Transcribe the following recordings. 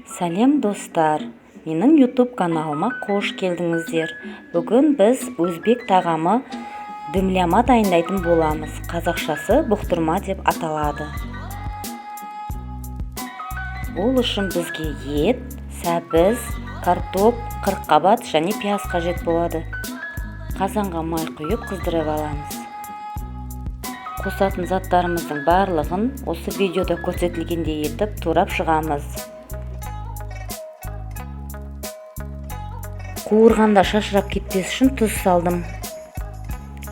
Сәлем, достар! Менің YouTube каналыма қош келдіңіздер. Бүгін біз өзбек тағамы дымляма дайындайтын боламыз. Қазақшасы бұқтырма деп аталады. Ол үшін бізге ет, сәбіз, картоп, қырыққабат және пияз қажет болады. Қазанға май құйып қыздырып аламыз. Қосатын заттарымыздың барлығын осы видеода көрсетілгендей етіп турап шығамыз. Қуырғанда шашырап кетпес үшін тұз салдым.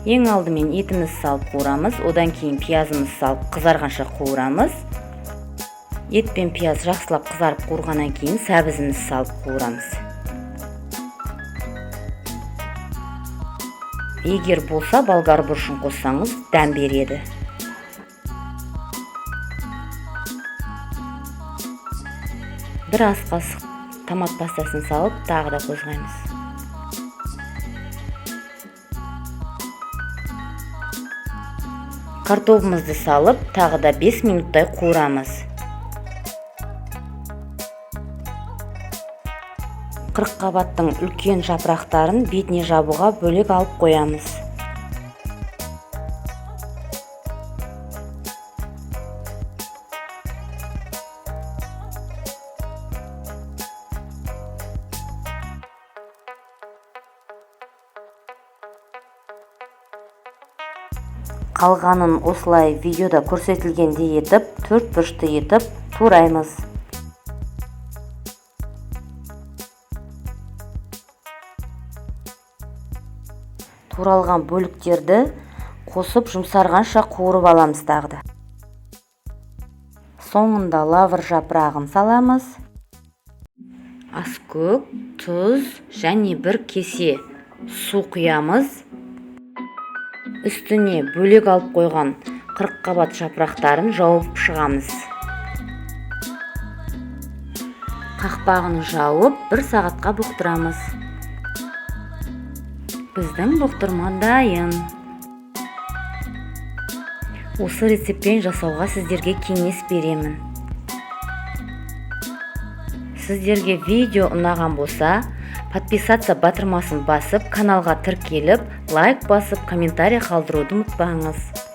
Ең алдымен етіміз салып қуырамыз, одан кейін пиязымыз салып қызарғанша қуырамыз. Ет пен пияз жақсылап қызарып қуырғаннан кейін сәбізіміз салып қуырамыз. Егер болса болгар бұрышын қоссаңыз дәм береді. Бір ас қасық томат пастасын салып тағы да қозғаймыз. Картобымызды салып тағы да 5 минуттай қуырамыз. Қырыққабаттың үлкен жапырақтарын бетіне жабуға бөлек алып қоямыз. Қалғанын осылай видеода көрсетілгендей етіп, төрт бұрышты етіп тураймыз. Туралған бөліктерді қосып жұмсарғанша қуырып аламыз тағы да. Соңында лавр жапырағын саламыз. Аскөк, тұз және бір кесе су құямыз. Үстіне бөлек алып қойған қырыққабат жапырақтарын жауып шығамыз. Қақпағын жауып, бір сағатқа бұқтырамыз. Біздің бұқтырма дайын. Осы рецептпен жасауға сіздерге кеңес беремін. Сіздерге видео ұнаған болса, подписаться батырмасын басып, каналға тіркеліп, лайк басып, комментарий қалдыруды ұмытпаңыз.